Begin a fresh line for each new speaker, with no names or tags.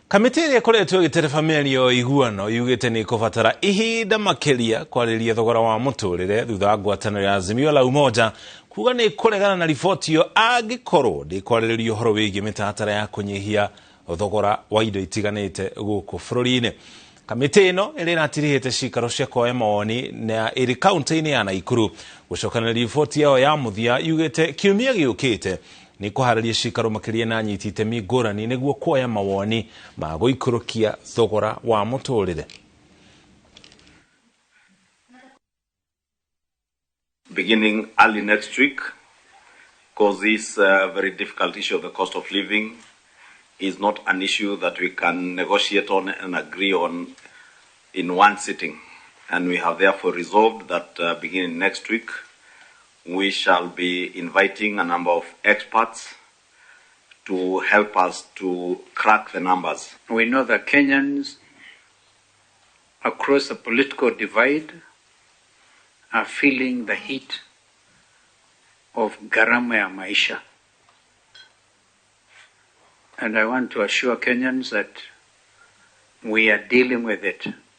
Kamĩtĩ ĩrĩa ĩkoretwo ĩgĩtereba mĩario ya ũiguano yugĩte nĩ ĩkũbatara ihinda makĩria kwarĩrĩria thogora wa mũtũrĩre thutha wa ngwatanĩro ya Azimio la Umoja kuga nĩ ĩkũregana na riboti ĩyo angĩkorwo ndĩkwarĩrĩria ũhoro wĩgiĩ mĩtaratara ya kũnyihia thogora wa indo itiganĩte gũkũ bũrũri-inĩ. Kamĩtĩ ĩno ĩrĩa ĩratirihĩte cikaro cia kuoya mawoni na ĩrĩ kaunti-inĩ ya Naikuru gũcokanĩrĩria riboti yao ya mũthia yugĩte kiumia gĩũkĩte nĩ kũharĩria cikaro makĩria na anyiti itemi ngũrani nĩguo kuoya mawoni ma gũikũrũkia thogora wa mũtũrĩre.
Beginning early next week, because this very difficult issue of the cost of living is not an issue that we can negotiate on and agree on in one sitting. And we have therefore resolved that beginning next week, we shall be inviting a number of experts to help us to crack the numbers.
We know that Kenyans across the political divide are feeling the heat of gharama ya maisha. And I want to assure Kenyans that we are dealing with it.